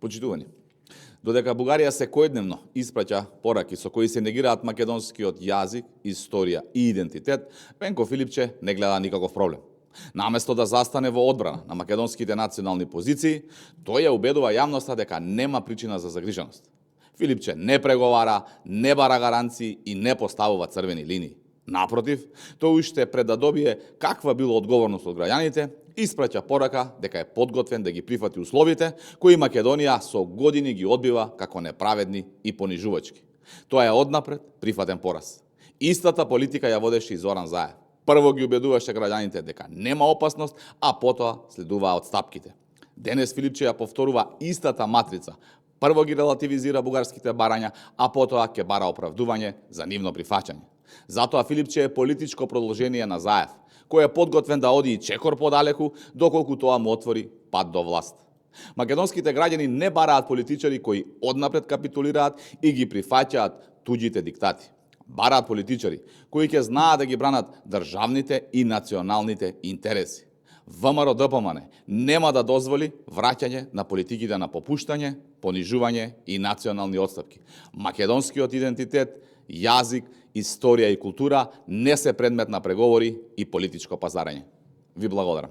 Почитувани, додека Бугарија секојдневно испраќа пораки со кои се негираат македонскиот јазик, историја и идентитет, Пенко Филипче не гледа никаков проблем. Наместо да застане во одбрана на македонските национални позиции, тој ја убедува јавноста дека нема причина за загриженост. Филипче не преговара, не бара гаранции и не поставува црвени линии. Напротив, тој уште пред да добие каква било одговорност од граѓаните, испраќа порака дека е подготвен да ги прифати условите кои Македонија со години ги одбива како неправедни и понижувачки. Тоа е однапред прифатен пораз. Истата политика ја водеше и Зоран Заев. Прво ги убедуваше граѓаните дека нема опасност, а потоа следуваа отстапките. Денес Филипче ја повторува истата матрица. Прво ги релативизира бугарските барања, а потоа ќе бара оправдување за нивно прифаќање. Затоа Филипче е политичко продолжение на Заев, кој е подготвен да оди и чекор подалеку, доколку тоа му отвори пат до власт. Македонските граѓани не бараат политичари кои однапред капитулираат и ги прифаќаат туѓите диктати. Бараат политичари кои ќе знаат да ги бранат државните и националните интереси. ВМРО ДПМН нема да дозволи враќање на политиките на попуштање, понижување и национални отстапки. Македонскиот идентитет, јазик, историја и култура не се предмет на преговори и политичко пазарење. Ви благодарам.